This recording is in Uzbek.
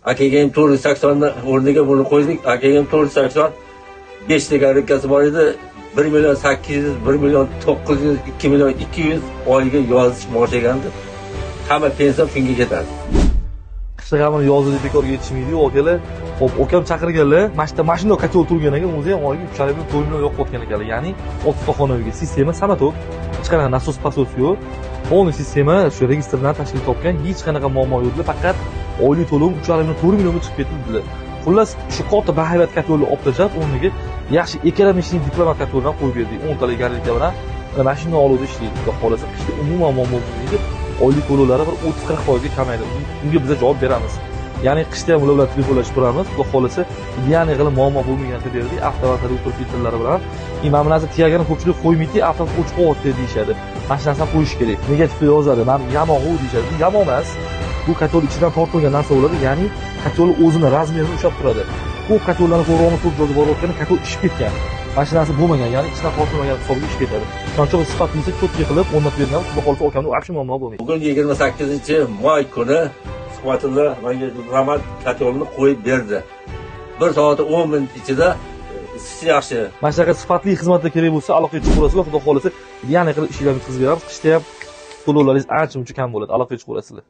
Akaga ham 480ni o'rniga buni qo'ydik. Akaga ham 485 ta горелка si bor edi. 1 million 800, 1 million 900, 2 million 200 oyiga yozish boshlagandi. Hamma pensiyam shunga ketadi. Qishda ham yozilib bekorga yetishmaydi-yu, akalar. Xo'p, ukam chaqirganlar, mana shu yerda mana shundoq котёл turgan ekan, o'zi ham oyiga 3,5 million, 4 million yoqayotgan ekanlar. Ya'ni 30 ta xona uyga sistema самотёк, hech qanaqa nasos pasos yo'q. Полный sistema shu registrdan tashkil topgan, hech qanaqa muammo yo'q dedilar. Faqat oylik to'lov 3,5 million, 4 millionga chiqib ketdi dedilar. Xullas, shu katta bahaybat котёл ni olib tashlab, o'rniga yaxshi экономичный Diplomat котёл dan qo'yib berdik. 10 talik горелка bilan mana shunday oluvda ishlaydi. Xudo xohlasa, qishda umuman muammo bo'lmaydi. Oylik to'lovlari bir 30-40 foizga kamaydi. Unga biza javob beramiz. Ya'ni qishda ham ular bilan telefonlashib turamiz. Xudo xohlasa, ideальный qilib muammo bo'lmagan qilib berdik. Avtomat filtrlari bilan. И mana bu narsa tiyagani ko'pchilik qo'ymaydi, avtomat o'chib qolyapti deyishadi. Mana shu narsani qo'yish kerak. Negativda yozadi, mana yamog'i deyishadi. Bu yamoq emas. Bu котёл ichidan tortilgan narsa bo'ladi. Ya'ni котёл o'zini размер ini ushlab turadi. Ko'p котёл larni ko'ryapmiz, ko'p joyga borayotganda котёл ishib ketgan. Mana shu narsa bo'lmagan, ya'ni ichidan tortilmagan hisobiga ishib ketadi. Shuning uchun sifatli чётко qilib o'rnatib bergan, xudo xohlasa, okamda вообще muammo bo'lmaydi. Bugun 28-moy kuni Suhbatullo menga Diplomat котёл ni qo'yib berdi. 1 soat 10 minut ichida isisi yaxshi. Mana shunaqa sifatli xizmatlar kerak bo'lsa, aloqaga chiqaverasizlar, xudo xohlasa, ideальный qilib ishinglarni bitkazib beramiz. Qishda ham to'lovlaringiz ancha muncha kam bo'ladi. Aloqaga chiqaverasizlar.